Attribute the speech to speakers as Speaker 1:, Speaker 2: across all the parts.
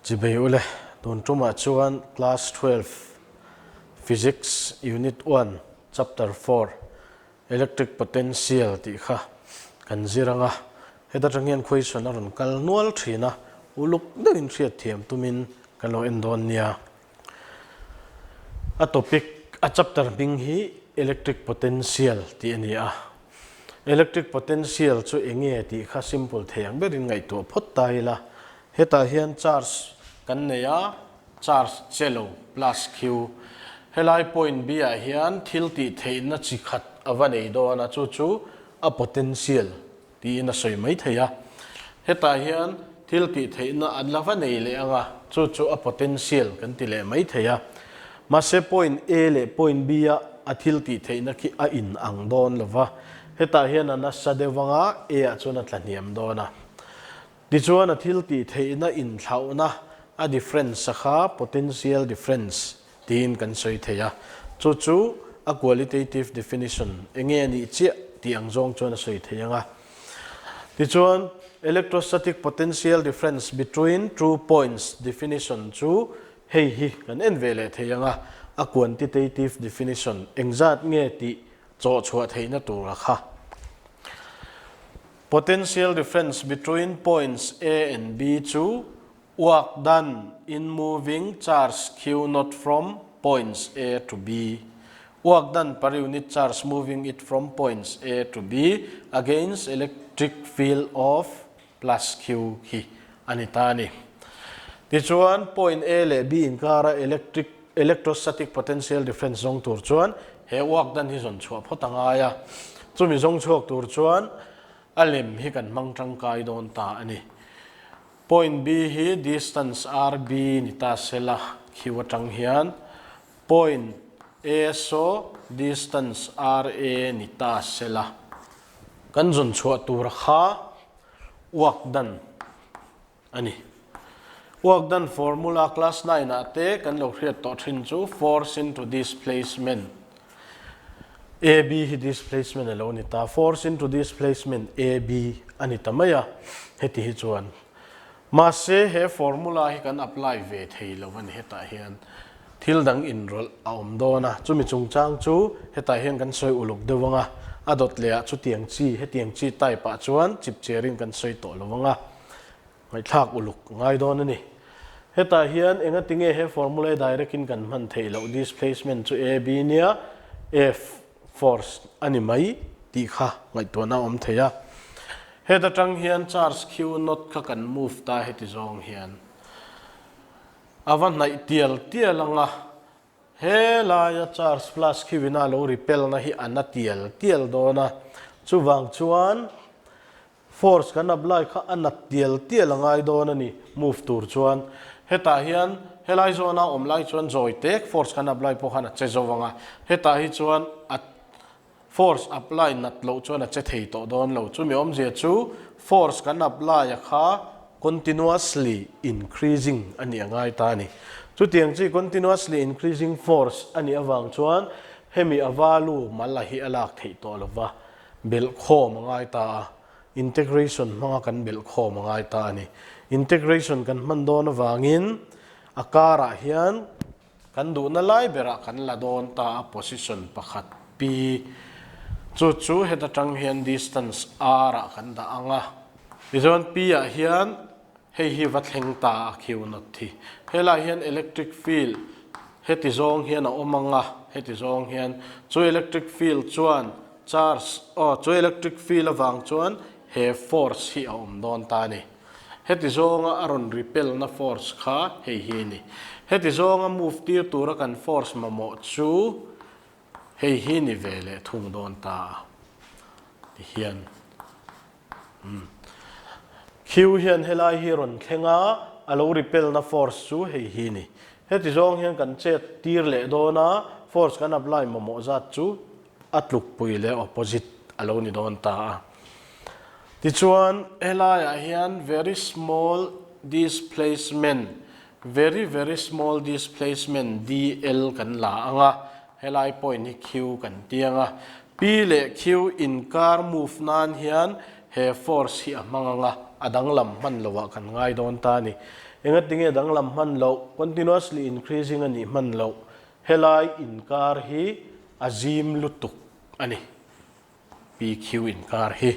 Speaker 1: Chibei ule, tun tumah chuan Class 12 Physics Unit 1 Chapter 4 Electric Potential tih kha kan zir ang a, heta tang hian question a rawn kal nual thin a, uluk deuhin hriat thiam tumin kan lo en dawn nia. A topic, a chapter hming hi Electric Potential tih a ni a. Electric potential chu eng nge tih kha simple thei ang berin ngaihtuah phawt ta ila. Hetah hian charge kan nei a, charge che lo plus Q. Helai point B ah hian thil tih theihna chi khat a va nei dawn a, chu chu a potential tiin a sawi mai thei a. Hetah hian thil tih theihna an la va nei leh ang a, chu chu a potential kan ti leh mai thei a. Mahse point A leh point B a a thil tih theihna khi a in ang dawn lo va, hetah hian a nasa deuh ang a, A ah chuan a tla hniam dawn a. Tichuan a thil tih theihna inthlauhna a difference a kha potential difference tiin kan sawi thei a, chu chu a qualitative definition enge a nih chiah tih ang zawng chuan a sawi thei ang a. Tichuan, electrostatic potential difference between two points definition chu hei hi kan en ve leh thei ang a, a quantitative definition engzat nge tih chawh chhuah theihna tur a kha. Potential difference between points A and B chu Work done in moving charge Q naught from points A to B. Work done per unit charge moving it from points A to B against electric field of plus Q hi a ni ta a ni. Tichuan, point A leh B inkara electric electrostatic potential difference zawng tur chuan he work done hi zawn chhuah phawt a ngai a. Chumi zawng chhuak tur chuan a lem hi kan hmang tangkai dawn ta a ni. Point B hi distance RB ni ta sela Q atang hian point A saw distance RA ni ta sela kan zawn chhuah tur kha work done a ni. Work done formula class 9 ah te kan lo hriat tawh thin chu force into displacement AB hi displacement a lo ni ta, force into displacement AB a ni ta mai a, heti hi chuan. Mahse he formula hi kan apply ve thei lo a ni, hetah hian thil dang inrawlh a awm dawn a, chumi chungchang chu hetah hian kan sawi uluk deuh ang a, a dawt leh ah chutiang chi, hetiang chi type ah chuan chip cherin kan sawi tawh lo ang a. Ngaihthlak uluk ngai dawn a ni. Hetah hian engati nge he formula hi direct in kan hman theih loh displacement chu AB nia F force a ni mai tih kha ngaihtuahna a awm thei a. Heta tang hian charge Q naught kha kan move ta heti zawng hian a va hnaih tial tial ang a, he laia charge plus Q ina a lo repel na hi a na tial tial dawn a, chuvang chuan Force kan apply kha a nat tial tial a ngai dawn a ni move tur chuan. Hetah hian helai zawna awm lai chuan zawi tek force kan apply pawh khan a che zo vang a, hetah hi chuan a force apply nat loh chuan a che thei tawh dawn lo. Chumi awmzia chu force kan apply a kha continuously increasing a nih a ngai ta a ni. Chutiang chi continuously increasing force a nih avang chuan hemi a value mal a hi a lak theih tawh lo va. Belhkhawm a ngai ta a, integration hmanga kan belhkhawm a ngai ta a ni. Integration kan hman dawn avangin a karah hian kan duhna lai berah kan la dawn ta a, position pakhat P chu chu heta tang hian distance R ah kan dah ang a. Tichuan P ah hian hei hi va thleng ta a Q naught hi. Helaiah hian electric field heti zawng hian a awm ang a, heti zawng hian chu electric field chuan charge aw chu electric field avang chuan he force hi a awm dawn ta a ni. Heti zawnga a rawn repel na force kha hei hi a ni. Heti zawnga move tir tura kan force mamawh chu hei hi ni ve leh thung dawn ta a ti hian. Q hian helai hi rawn thleng a, a lo repel na force chu hei hi ni. Heti zawng hian kan chet tir leh dawn a, force kan apply mamawh zat chu a tlukpui leh opposite a lo ni dawn ta a. Tichuan helaiah hian very small displacement, very very small displacement dl kan la ang a, helai point hi Q kan ti ang a. P leh Q inkar move nan hian he force hi a hmang ang a. a danglam hman lohah kan ngai dawn ta a ni. Engatinge danglam hman loh, continuously increasing a nih hman loh, helai inkar hi a zim lutuk a ni. PQ inkar hi.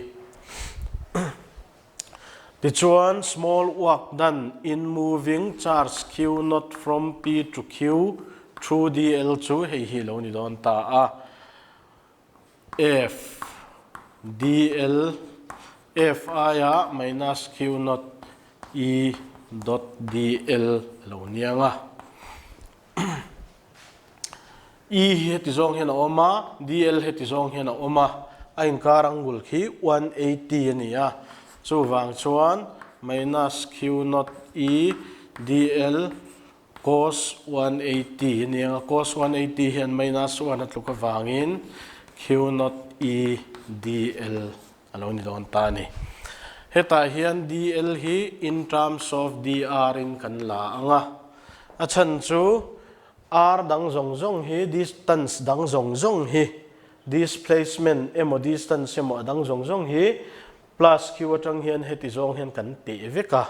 Speaker 1: Tichuan, small work done in moving charge Q not from P to Q through dl chu hei hi lo ni dawn ta a. F dl F aia minus Q not E dot dl a lo niang a. E hi heti zawng hian a awm a, dl heti zawng hian a awm a, a inkar angle khi 180 a ni a, chuvang chuan minus q naught E dl cos 180 a ni ang a, cos 180 hian minus one a tluk avangin q naught E dl a lo ni dawn ta a ni. Hetah hian dl hi in terms of dr in kan la ang a, a chhan chu R dang zawng zawng hi distance dang zawng zawng hi displacement emaw distance emaw a dang zawng zawng hi plus Q atang hian heti zawng hian kan teh vek a,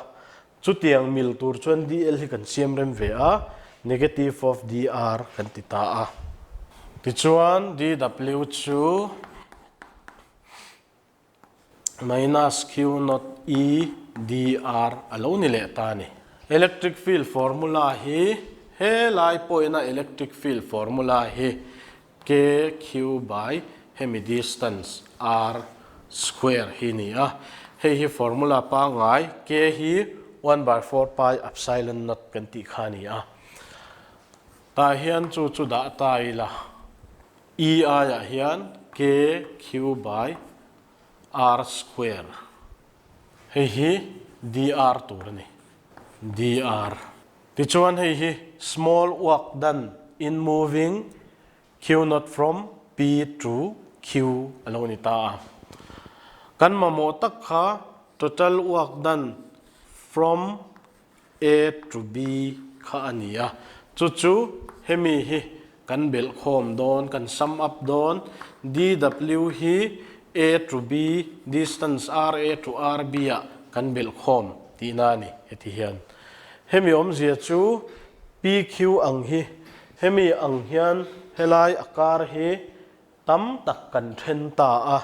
Speaker 1: chutiang mil tur chuan dl hi kan siam rem ve a, negative of dr kan ti ta a. Tichuan dw chu. Minus Q naught E dr a lo ni leh ta a ni. Electric field formula hi he lai pawhina electric field formula hi K Q by hemi distance R square hi ni a. Hei hi formula pangngai K hi one by four pi epsilon naught kan tih kha a ni a. Tah hian chu chu dah ta ila. E aiah hian K Q by R square hei hi dr tur a ni, dr. Tichuan hei hi small work done in moving Q naught from P to Q a lo ni ta a. Kan mamawh tak kha total work done from A to B kha a ni a, chu chu hemi hi kan belh khawm dawn, kan sum up dawn, DW hi A to B distance RA to RB ah kan belh khawm tihna a ni heti hian. Hemi awmzia chu PQ ang hi hemi ang hian helai a kar hi tam tak kan then ta a,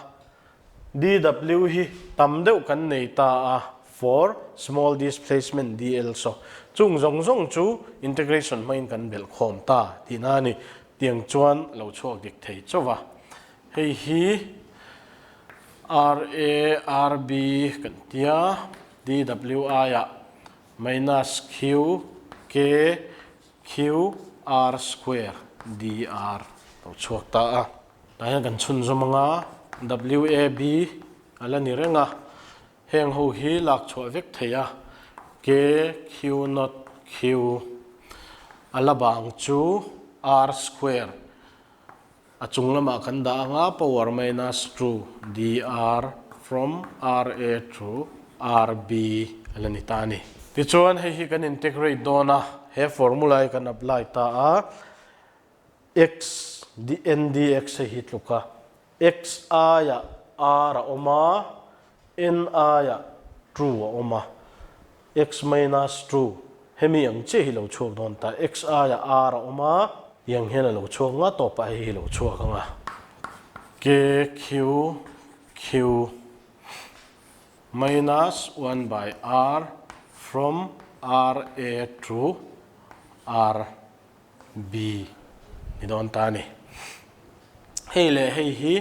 Speaker 1: DW hi tam deuh kan nei ta a for small displacement dl so chung zawng zawng chu integration hmangin kan belh khawm ta tihna a ni. Tiang chuan a lo chhuak dik thei chauh a. Hei hi RA RB kan tia DW aiah minus Q K Q R square D R lo chhuak ta a. Tah hian kan chhunzawm ang a, W A B a la ni reng a, heng ho hi lak chhuah vek thei a, K Q naught Q a la bang chu R square A chung lamah kan dah ang a, power minus two dr from Ra to Rb a la ni ta a ni. Tichuan hei hi kan integrate dawn a, he formula hi kan apply ta a, x n dx hei hi tluk a, x aiah r a awm a, n aiah two a awm a, X minus 2, hemi ang chiah hi lo chhuak dawn ta, x aia r a awm a, tiang hian a lo chhuak nga tawpah hei hi lo chhuak ang a, k q q minus 1 by r from r a to r b ni dawn ta a ni. Hei leh hei hi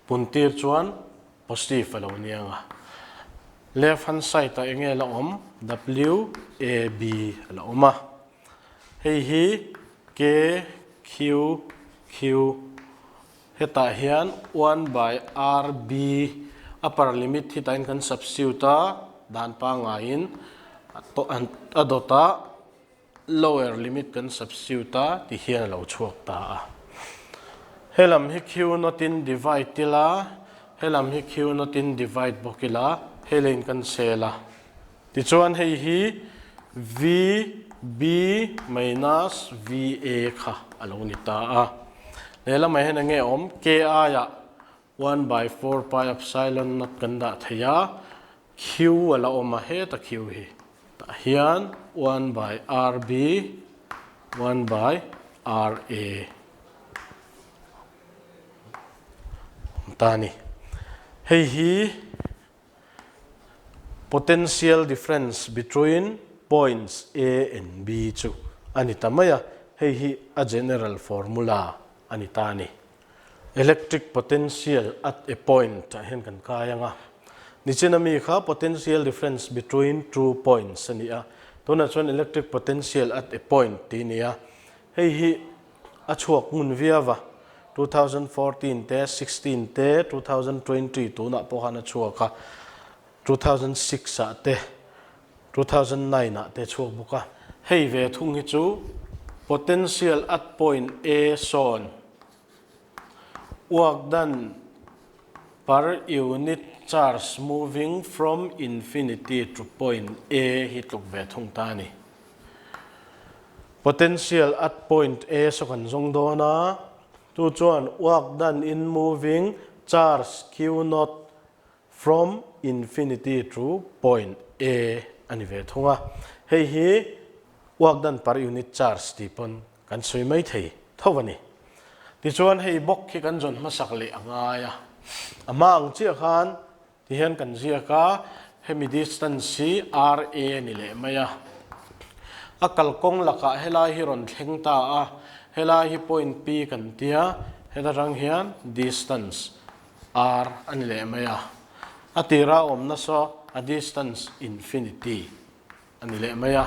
Speaker 1: puntir chuan Positive a lo ni ang a. Left hand side ah enge la awm? W A B a la awm a. Hei hi K Q Q hetah hian 1 by R B upper limit hi tain kan substitute a, dan pangaiin a dawt a. Lower limit kan substitute a ti hian a lo chhuak ta a. Helam hi Q naught in divide ila, helam hi Q naught in divide bawk ila, hei lane kan sel a. Tichuan hei hi VB minus VA kha a lo ni ta a. Lehlamah hian enge awm? K aiah 1 by 4 pi epsilon naught kan dah thei a. Q a la awm a, heta Q hi tah hian 1 by RB, 1 by RA awm ta a ni. Hei hi potential difference between points A and B chu a ni ta mai a, hei hi a general formula a ni ta a ni. Electric potential at a point ah hian kan kai ang a, nichina mi kha potential difference between two points a ni a, tunah chuan electric potential at a point tih a ni a, hei hi a chhuak ngun viau a, 2014 te, 16 te, 2020 tunah pawh khan a chhuak a, 2006 ah te, 2009 ah te a chhuak bawk a. Hei ve thung hi chu potential at point A sawn work done per unit charge moving from infinity to point A hi tluk ve thung ta a ni. Potential at point A saw kan zawng dawn a, chu chuan work done in moving charge Q naught from infinity to point A a ni ve thung a. Hei hi work done per unit charge tih pawn kan sawi mai thei tho a ni. Tichuan hei bawk hi kan zawn hmasak leh a ngai a, a hma ang chiah khan Tihian kan ziak a, hemi distance hi RA a ni leh mai a. A kalkawng lakah helai hi rawn thleng ta a, helai hi point P kan tia, heta tang hian distance R a ni leh mai a. A tira awm nasa a distance infinity a ni leh mai a.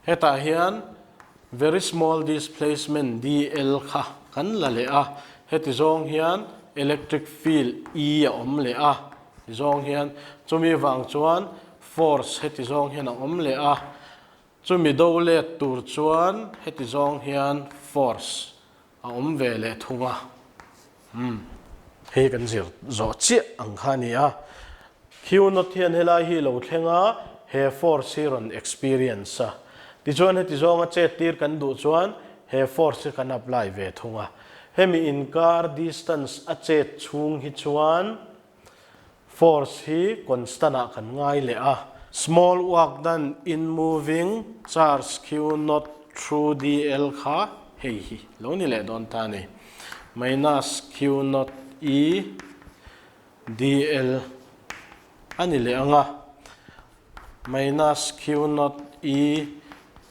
Speaker 1: Hetah hian very small displacement dl kha kan la leh a, heti zawng hian electric field E a awm leh a, ti zawng hian chumi vang chuan force heti zawng hian a awm leh a, chumi do let tur chuan heti zawng hian force A awm ve leh thung a. Umm. Hei kan zir zawh chiah ang kha a ni a. Q not hian helai hi lo thleng a, he force hi rawn experience a. Tichuan heti zawnga chet tir kan duh chuan he force hi kan apply ve thung a. Hemi inkar distance a chet chhung hi chuan Force hi constant ah kan ngai leh a. Small work done in moving charge Q naught through dl kha hei hi lo ni leh dawn ta a ni. Minus Q naught E dl a ni leh ang a. Minus Q naught E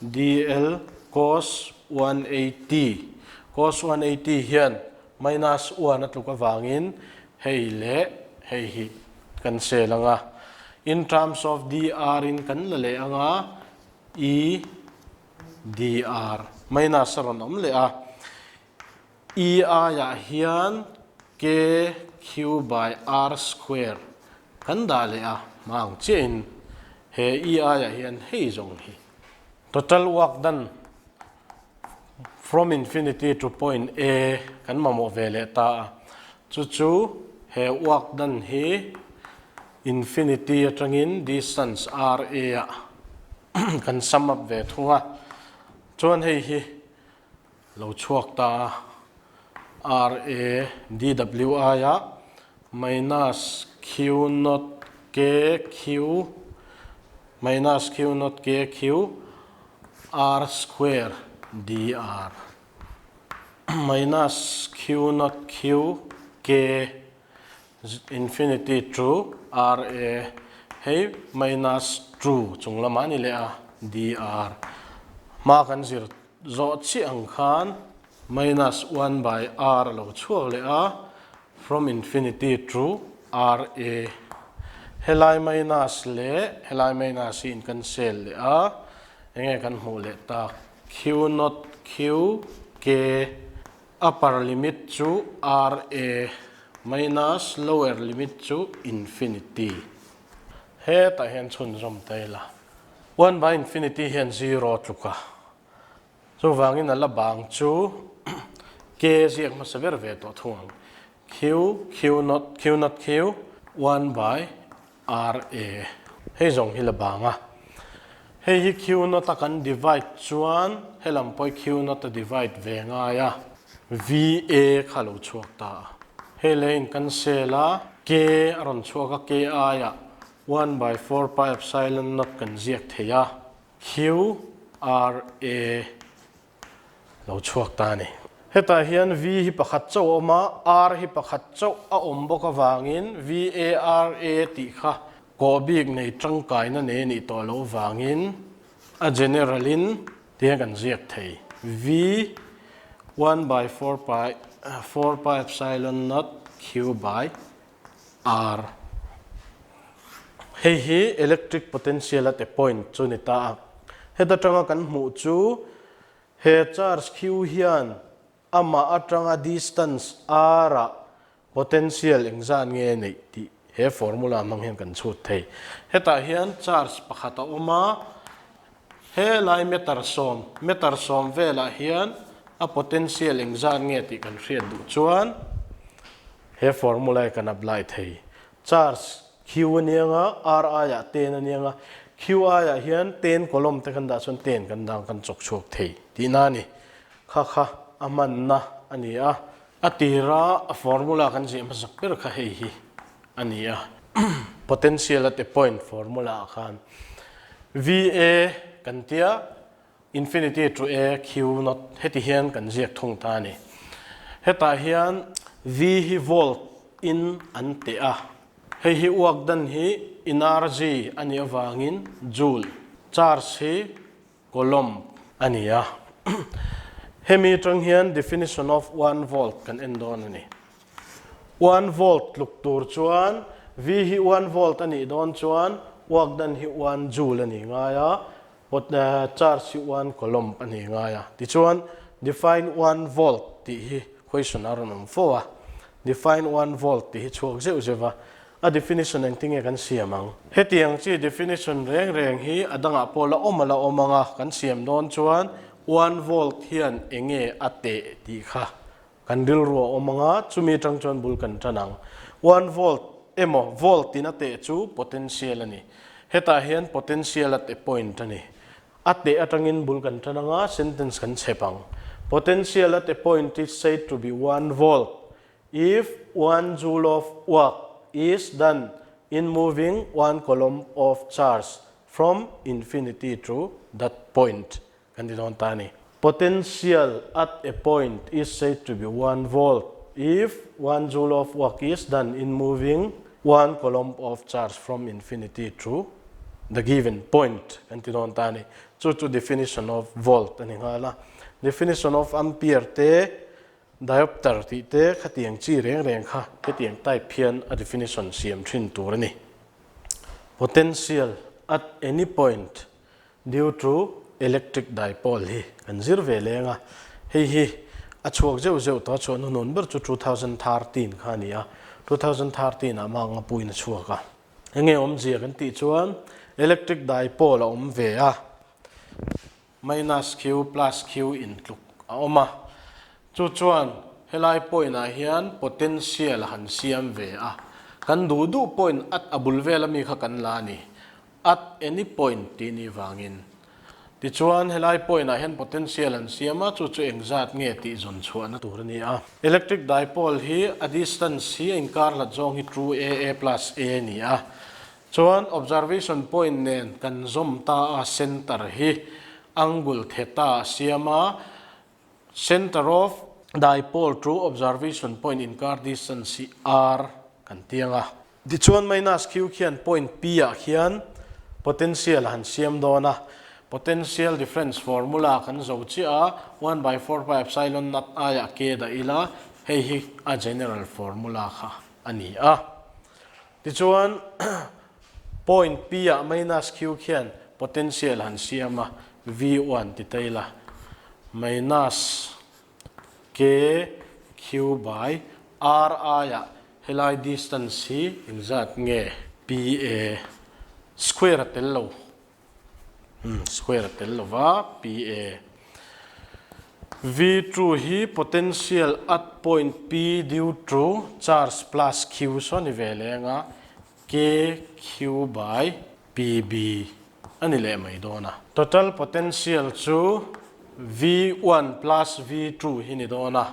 Speaker 1: dl cos 180. Cos 180 hian Minus 1 a tluk avangin hei leh hei hi kan sel ang a. In terms of dr in kan la leh ang a, e dr minus a rawn awm leh a. E aiah hian k q by r square kan dah leh a, hma ang chiahin he e aiah hian hei zawng hi total work done From infinity to point A kan mamawh ve leh ta a, chu chu he work done hi infinity atangin distance RA ah kan sum up ve thung a, chuan hei hi lo chhuak ta a, RA dWi ah minus Q naught KQ minus Q naught KQ R square dr minus Q naught Q K infinity to R A hei minus 2 chung lamah a ni leh a dr hma kan zir zawh chiah ang khan minus 1 by R a lo chhuak leh a from infinity to R A helai minus leh helai minus hi in cancel leh a enge kan hmuh leh tak Q naught Q K upper limit chu R A minus lower limit chu infinity hetah hian chhunzawm ta ila 1 by infinity hian zero tluk a. Chuvangin a la bang chu K ziak hmasa ber ve tawh thung ang. Q, Q naught, Q naught Q, 1 by R A. Hei zawng hi la bang a. Hei hi Q naught a kan divide chuan helam pawh hi Q naught a divide ve ngai a. V A kha lo chhuak ta a. Hei leh in cancel a, K a rawn chhuak a, K aiah. One by four pi epsilon naught kan ziak thei a, Q R A lo chhuak ta a ni. Hetah hian V hi pakhat chauh a awm a, R hi pakhat chauh a awm bawk avangin V A R A tih kha kawh bik nei tangkaina nei a nih tawh loh vangin a general in tiang kan ziak thei. V one by four pi four pi epsilon naught Q by R. Hei hi electric potential at a point chu ni ta a. Heta tanga kan hmuh chu he charge Q hian amah atanga distance R ah potential engzat nge neih tih he formula hmang hian kan chhut thei. Hetah hian charge pakhat a awm a, helai meter sawm, meter sawm velah hian a potential engzat nge tih kan hriat duh chuan he formula hi kan apply thei. Charge Q a niang a, R aiah ten a niang a, Q aiah hian ten column te kan dah chuan ten kan dang kan chawk chhuak thei tihna a ni. Kha kha a hmanna a ni a. A tira a formula kan ziah hmasak ber kha hei hi a ni a. Potential at a point formula ah khan VA kan tia infinity to A Q naught heti hian kan ziak thung ta a ni. Hetah hian V hi volt in an teh a, hei hi uak dan hi energy a nih avangin joule, charge hi Coulomb a ni a. Hemi atang hian definition of one volt kan en dawn a ni. One volt tluk tur chuan V hi one volt a nih dawn chuan work done hi one joule a ni ngai a, charge hi one coulomb a ni ngai a. Tichuan define one volt tih hi question a rawn awm fo a. Define one volt tih hi chhuak zeuh zeuh va, A definition engtinge kan siam ang? Hetiang chi definition reng reng hi a dangah pawh la awm a la awm ang a, kan siam dawn chuan one volt hian enge a teh tih kha kan rilru a awm ang a, chumi atang chuan bul kan tan ang. One volt emaw volt in a teh chu potential a ni. Hetah hian potential at a point a ni. A teh atangin bul kan tan ang a, sentence kan chhep ang. Potential at a point is said to be one volt. If one joule of work is done in moving one coulomb of charge from infinity to that point kan ti dawn ta a ni. Potential at a point is said to be one volt if one joule of work is done in moving one coulomb of charge from infinity to the given point kan ti dawn ta a ni. Chu chu definition of volt a ni nghal a. Definition of ampere te Diopter tih te khatiang chi reng reng kha hetiang type hian a definition siam thin tur a ni. Potential at any point due to electric dipole hi kan zir ve leng a, hei hi a chhuak zeuh zeuh tawh a chhuah hnuhnun ber chu 2013 kha a ni a, 2013 ah mah ngapuiin a chhuak a. Enge awmzia kan tih chuan electric dipole a awm ve a. Minus Q plus Q intluk a awm a, chu chuan helai point ah hian potential a han siam ve a, kan duh duh point at a bul vel ami kha kan la a ni, at any point tih nih vangin. Tichuan helai point ah hian potential an siam a, chu chu engzat nge tih zawn chhuahna tur a ni a. Electric dipole hi a distance hi a inkar hlat zawng hi two A A plus A a ni a, Chuan observation point nen kan zawm ta a center hi angle theta a siam a, center of dipole to observation point inkar distance hi r kan ti ang a. Tichuan minus q khian point P ah khian potential a han siam dawn a, potential difference formula kan zo chiah a, one by four pi epsilon naught aiah k dah ila hei hi a general formula kha a ni a. Tichuan, point P ah minus Q khian potential han siam a, V one ti ta ila, minus K Q by R aiah helai distance hi engzat nge PA square a tel lo. Square a tel lova PA. V2 hi potential at point P due to charge plus Q saw ni ve leng a, KQ by PB a ni leh mai dawn a. Total potential chu V1 plus V2 hi ni dawn a,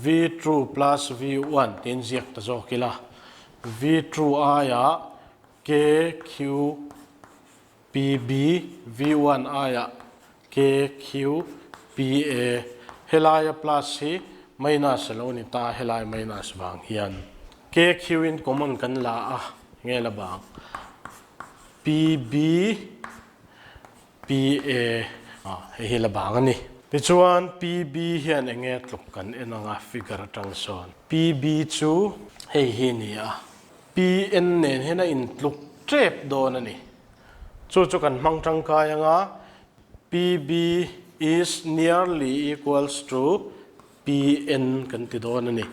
Speaker 1: V2 plus V1 tiin ziak ta zawk ila, V2 aiah. K Q P B V1 aiah K Q P A helaia plus hi minus a lo ni ta helai minus vang hian K Q in common kan la a nge la bang P B P A hei hi la bang a ni. Tichuan P B hian eng nge tluk kan en ang a figure atang sawn P B chu hei hi ni a. P N nen hian a intluk tep dawn a ni. Chu chu kan hmang tangkai anga P B is nearly equals to P N kan ti dawn a ni.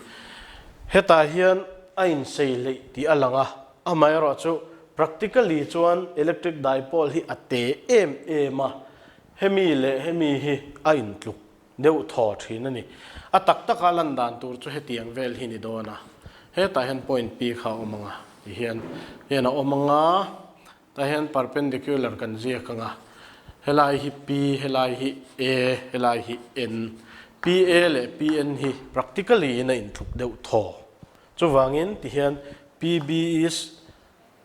Speaker 1: Hetah hian a insei hleih tih a lang a, amaherawhchu practically chuan electric dipole hi a te em em a, hemi leh hemi hi a intluk deuh thaw thin a ni. A tak taka lan dan tur chu hetiang vel hi ni dawn a, hetah hian point P kha a awm ang a, ti hian hian a awm ang a, tah hian perpendicular kan ziak ang a, helai hi P, helai hi A, helai hi N. P A leh P N hi practically in a intluk deuh thaw. Chuvangin ti hian P B is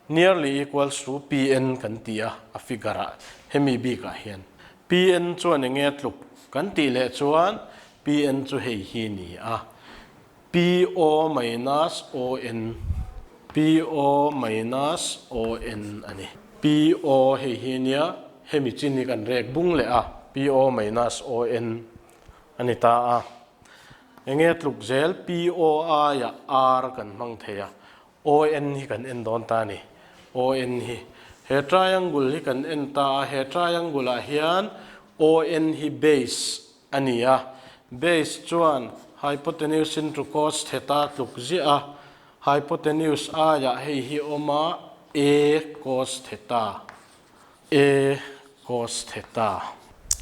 Speaker 1: Nearly equals to P N kan ti a, a figure ah hemi bik ah hian P N chuan eng nge tluk kan tih leh chuan P N chu hei hi ni a, P O minus O N, P O minus O N a ni. P O hei hi nia hemi chin hi kan rek bung leh a, P O minus O N a ni ta a. Eng nge tluk zel P O aiah R kan hmang thei a, ON hi kan en dawn ta a ni. ON hi he triangle hi kan en ta a, he triangle ah hian ON hi base a ni a, base chuan hypotenuse into cos theta tluk ziah a, hypotenuse aiah hei hi awm a A cos theta, A cos theta.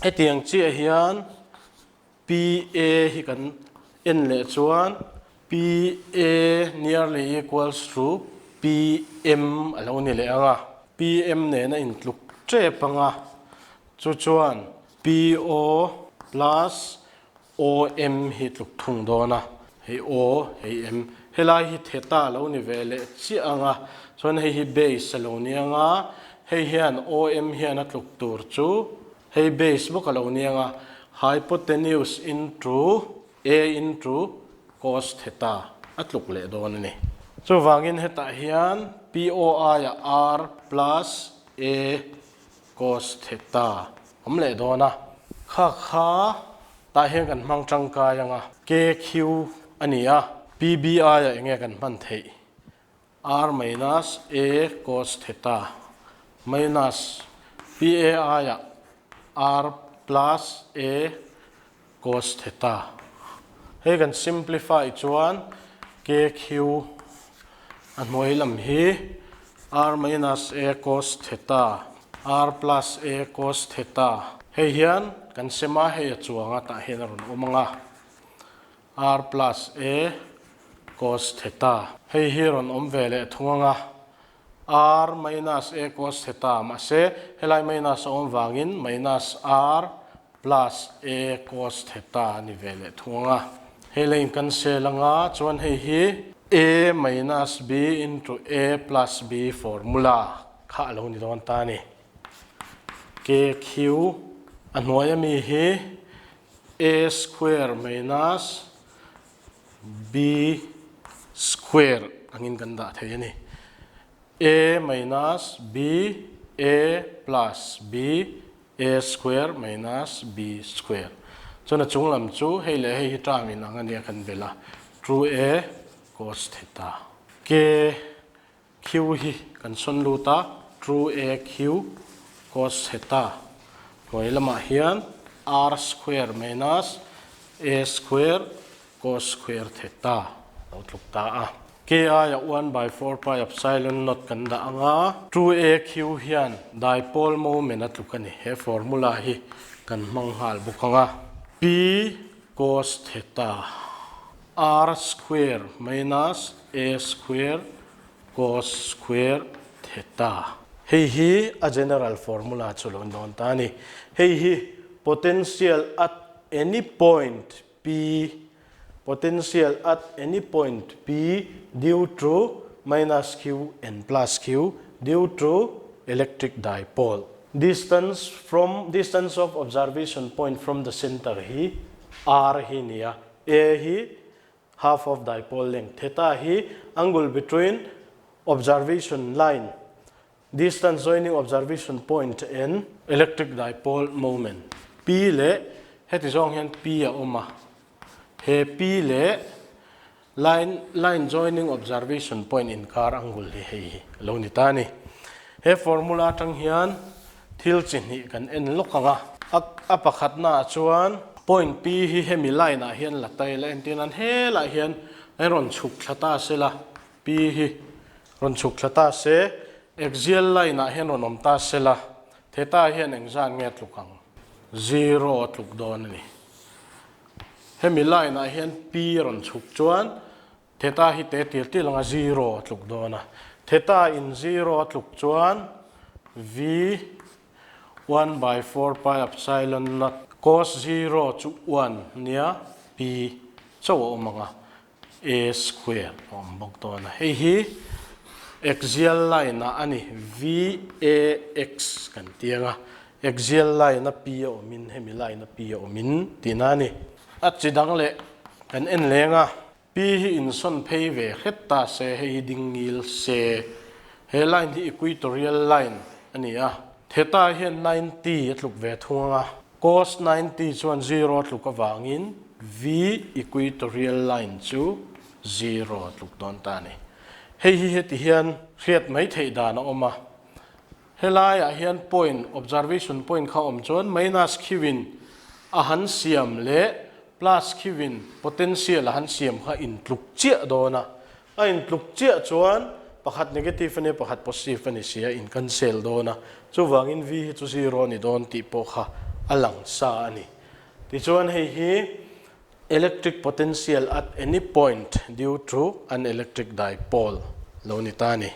Speaker 1: Hetiang chiah hian PA hi kan en leh chuan PA nearly equals to PM a lo ni leh ang a, PM nen a intluk tep ang a, chu chuan PO plus OM hi tluk thung dawn a, hei O hei M helai hi theta a lo ni ve leh chiah ang a, chuan hei hi base a lo ni ang a, hei hian OM hian a tluk tur chu Hei base bawk a lo nia nga, hypotenuse into A into cos theta a tluk leh dawn a ni. Chuvangin hetah hian POI ah R plus A cos theta awm leh dawn a. Kha kha tah hian kan hmang tangkai anga, KQ a ni a, PBI ah enge kan hman theih? R minus A cos theta minus PAI ah R plus A cos theta. Hei kan simplify chuan KQ a hnuai lam hi R minus A cos theta R plus A cos theta. Hei hian kan sem a, hei a chuang a tah hian a rawn awm ang a. R plus A cos theta. Hei hi rawn awm ve leh thung ang a, R minus A cos theta mahse helai minus a awm vangin minus R plus A cos theta a ni ve leh thung ang a. Hei la in cancel ang a, chuan hei hi A minus B into A plus B formula kha a lo ni dawn ta a ni. KQ a hnuai ami hi A square minus B square angin kan dah thei a ni. A minus B A plus B A square minus B square. Chuan a chung lam chu hei leh hei hi term in ang a nia kan belh a, 2A cos theta. K Q hi kan sawn lut a, true A Q cos theta hnuai lamah hian R square minus A square cos square theta a lo tluk ta a. K aiah 1/4 pi epsilon naught kan dah ang a, true A Q hian dipole moment a tluk a ni. He formula hi kan hmang nghal bawk ang a. P cos theta R square minus A square cos square theta. Hei hi a general formula chu lo dawn ta a ni. Hei hi potential at any point P, potential at any point P due to minus Q and plus Q. due to electric dipole. Distance from distance of observation point from the center hi r hi nia, a hi half of dipole length, theta hi angle between observation line, distance joining observation point and electric dipole moment. P leh heti zawng hian P a awm a, he P leh Line line joining observation point inkar angle hi hei hi a lo ni ta a ni. He formula atang hian thil chi hnih kan en lawk ang a. A a pakhatna ah chuan point P hi hemi line ah hian la ta ila entir nan helaiah hian a rawn chhuk thla ta se la, P hi rawn chhuk thla ta se, axial line ah hian rawn awm ta se la, theta hian engzat nge a tluk ang? Zero a tluk dawn a ni. Hemi line ah hian P a rawn chhuk chuan theta hi te tir tir anga zero a tluk dawn a. Theta in zero a tluk chuan V one by four pi epsilon naught cos zero chu one nia P chauh a awm ang a, A square a awm bawk dawn a. Hei hi axial line ah a ni, VAX kan ti ang a, axial line a P a awmin hemi line a P a awmin tihna a ni. A chi dang leh kan en leng a, P hi insawn phei ve hret ta se, hei hi ding ngil se, he line hi equatorial line a ni a, theta hian 90 a tluk ve thung ang a, Cos 90 chuan zero a tluk avangin V equatorial line chu zero a tluk dawn ta a ni. Hei hi heti hian hriat mai theih dan a awm a. Helaiah hian point, observation point kha awm chuan minus khiwin a han siam leh plus khiwin potential a han siam kha intluk chiah dawn a. A intluk chiah chuan pakhat negative a nia, pakhat positive a ni si a, in cancel dawn a. Chuvangin V hi chu zero a ni dawn tih pawh kha a lang sa a ni. Tichuan hei hi electric potential at any point due to an electric dipole lo ni ta a ni.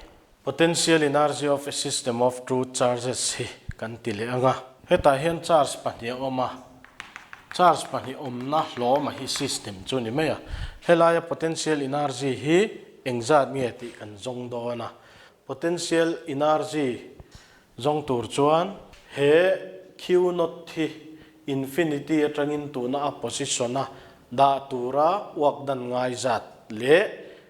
Speaker 1: Potential energy of a system of two charges hi kan ti leh ang a. Hetah hian charge pahnih a awm a, charge pahnih awmna hlawma hi system chu ni mai a. Helaia potential energy hi engzat nge tih kan zawng dawn a. Potential energy zawng tur chuan he Q naught hi infinity atangin tuna a position a dah tura uak dan ngai zat leh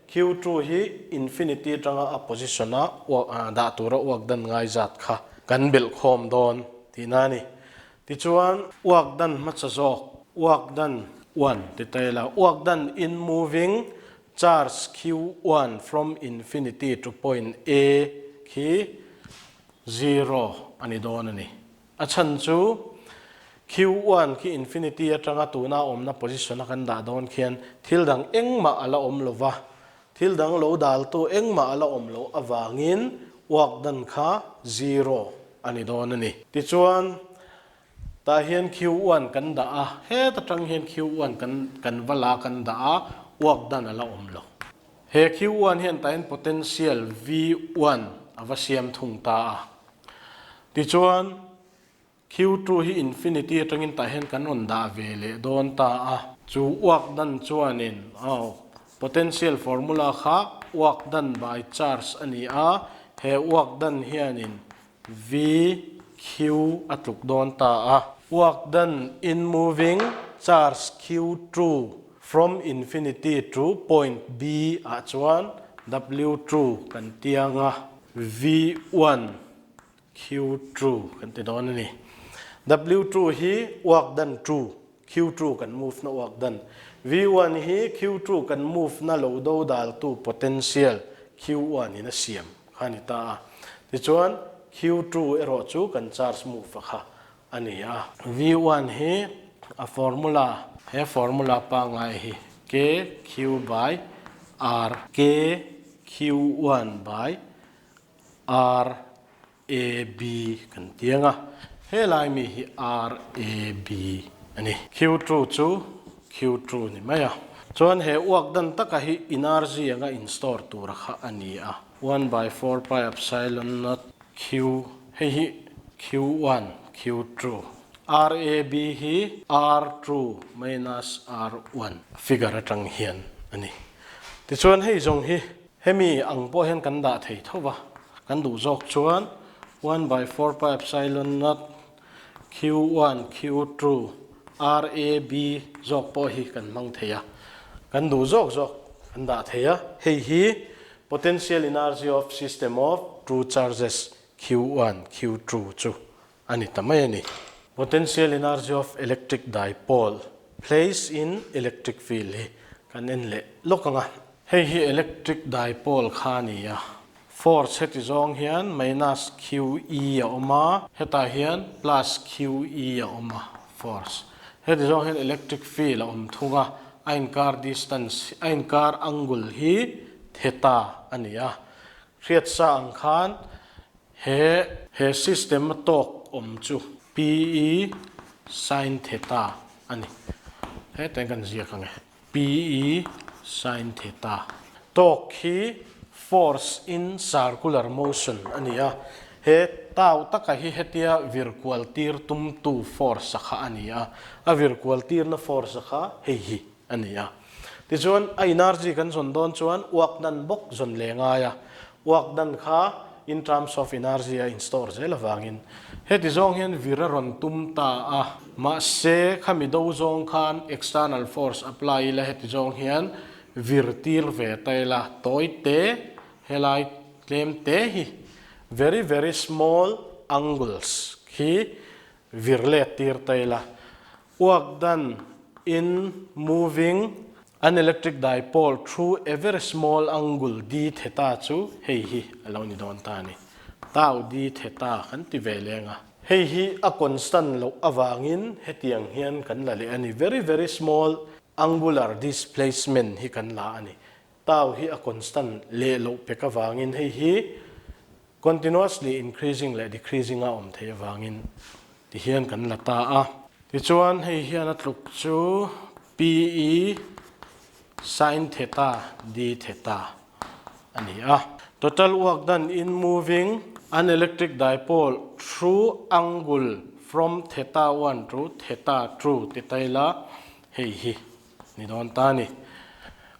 Speaker 1: Q2 hi infinity atanga a position a uak dah tura uak dan ngai zat kha kan belh khawm dawn tihna a ni. Tichuan uak dan hmasa zawk uak dan one ti ta ila uak dan in moving charge Q1 from infinity to point A khi zero a ni dawn a ni. A chhan chu Q1 khi infinity atanga tuna awmna position a kan dah dawn khian thil dang engmah a la awm lo va, thil dang lo daltu engmah a la awm loh avangin work done kha zero a ni dawn a ni. Tichuan, tah hian Q1 kan dah a, het atang hian Q1 kan kan va la kan dah a, work done a la awm lo. He Q1 hian tah hian potential V1 a va siam thung ta a. Tichuan, Q2 hi infinity atangin tah hian kan rawn dah ve leh dawn ta a. Chu uak dan chuanin, aw, potential formula kha uak dan by charge a ni a, he uak dan hianin VQ a tluk dawn ta a. Uak dan in moving charge Q2 from infinity to point B ah chuan W2 kan tiang a. V1 Q2 kan ti dawn a ni. W2 hi uak dan two, Q2 kan move na uak dan. V1 hi Q2 kan move na lo do daltu potential Q1 in a siam kha a ni ta a. Tichuan Q2 erawh chu kan charge move a kha a ni a. V1 hi a formula, he formula pangngai hi K Q by R, K Q1 by R A B kan ti ang a, helai mi hi R A B a ni. Q2 chu Q2 ni mai a. Chuan he uak dan taka hi energy anga in store tura kha a ni a. One by four pi epsilon naught Q, hei hi Q1, Q2. RAB hi R2 minus R1 figure atang hian a ni. Tichuan hei zawng hi hemi ang pawh hian kan dah thei tho va. Kan duh zawk chuan 1 by 4 pi epsilon naught Q1, Q2, R, A, B zawk pawh hi kan hmang thei a. Kan duh zawk zawk kan dah thei a. Hei hi potential energy of system of two charges Q1, Q2 chu a ni ta mai a ni. Potential energy of electric dipole place in electric field hi kan en leh lawk ang a. Hei hi electric dipole kha a ni a. Force heti zawng hian minus QE a awm a, hetah hian plus QE a awm a, force. Heti zawng hian electric field a awm thung a, a inkar distance, a inkar angle hi theta a ni a. Hriatsa ang khan he he system a tawk awm chu PE sin theta a ni. Hetiang kan ziak ang e. PE sin theta. Torque hi force in circular motion a ni a, he tau taka hi hetia vir kual tir tumtu force a kha a ni a, a vir kual tirna force a kha hei hi a ni a. Tichuan a energy kan zawn dawn chuan uak dan bawk zawn leh ngai a, uak dan kha in terms of energy a in store zel avangin heti zawng hian vir a rawn tum ta a, mahse khami do zawng khan external force apply ila heti zawng hian vir tir ve ta ila tawi te helai tlem te hi very very small angles khi vir let tir ta ila Work done in moving an electric dipole through a very small angle d theta chu hei hi a lo ni dawn ta a ni. Tau d theta kan ti ve leng a. Hei hi a constant loh avangin hetiang hian kan la leh a ni. Very very small angular displacement hi kan la a ni. Tau hi a constant leh loh pek avangin hei hi Continuously increasing leh decreasing a awm theih avangin ti hian kan la ta a. Tichuan hei hian a tluk chu PE sin theta d theta a ni a. Total work done in moving an electric dipole through angle from theta 1 to theta 2 ti ta ila hei hi Ni dawn ta a ni.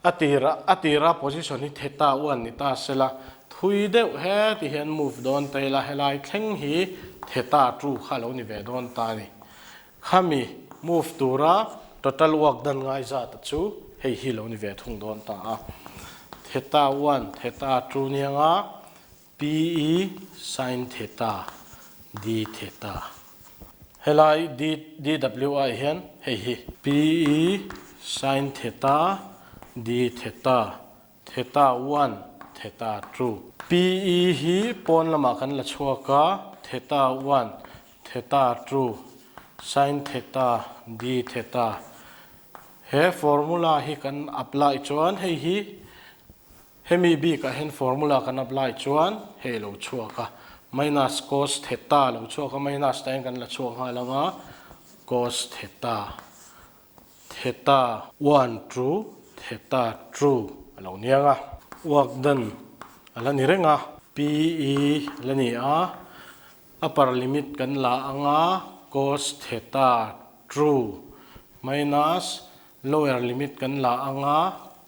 Speaker 1: A tira a tira position hi theta uan ni ta sela, thui deuh he ti hian move dawn ta ila helai thleng hi theta tu kha lo ni ve dawn ta a ni. Khami move tura total work dan ngai zat a chu hei hi lo ni ve thung dawn ta a. Theta uan theta tu nianga PE sin theta d theta. Helai d DWI hian hei hi. PE sin theta d theta, theta one theta two. PE hi pawn lamah kan la chhuak a, theta one theta two sin theta d theta. He formula hi kan apply chuan hei hi Hemi bikah hian formula kan apply chuan hei lo chhuak a, minus cos theta lo chhuak a, minus tah hian kan la chhuak nghal ang a, cos theta, theta one to theta two a lo niang a, work done a la ni reng a, PE a la ni a, upper limit kan la ang a, cos theta two minus Lower limit kan la anga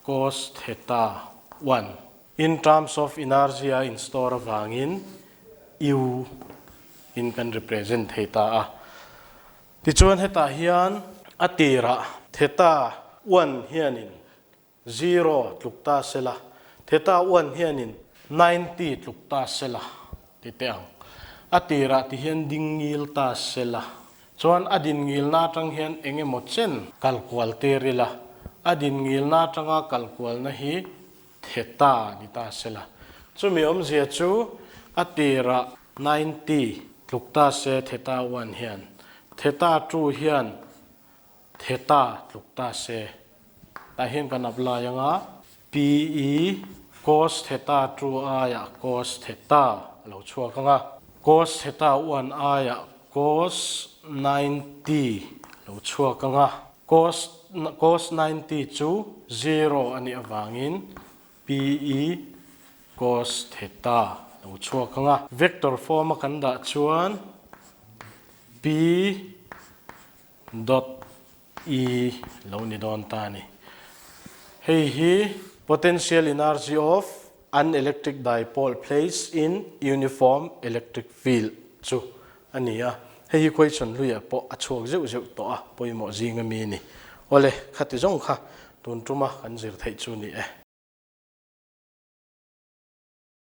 Speaker 1: cos theta one. In terms of energy a in store avangin U in kan represent thei ta a. Tichuan hetah hian a tirah theta one hianin zero tluk ta sela, theta one hianin 90 tluk ta sela ti teh ang. A tirah ti hian ding ngil ta sela Chuan a din ngilna atang hian eng emaw chen kal kual tir ila, a din ngilna atanga kal kualna hi theta ni ta se la. Chumi awmzia chu a tirah 90 tluk ta se theta one hian, theta two hian theta tluk ta se. Tah hian kan apply anga PE cos theta two aiah cos theta a lo chhuak anga, cos theta one aiah cos 90 a lo chhuak anga, cos cos 90 chu zero a nih avangin PE cos theta a lo chhuak anga. Vector form a kan dah chuan P dot I lo ni dawn ta a ni. Hei hi potential energy of an electric dipole placed in uniform electric field chu a ni a. Hei hi question hluiah pawh a chhuak zeuh zeuh tawh a, pawimawh zing a mi a ni. Awle, khati zawng kha tun tuma kan zir theih chu ni e.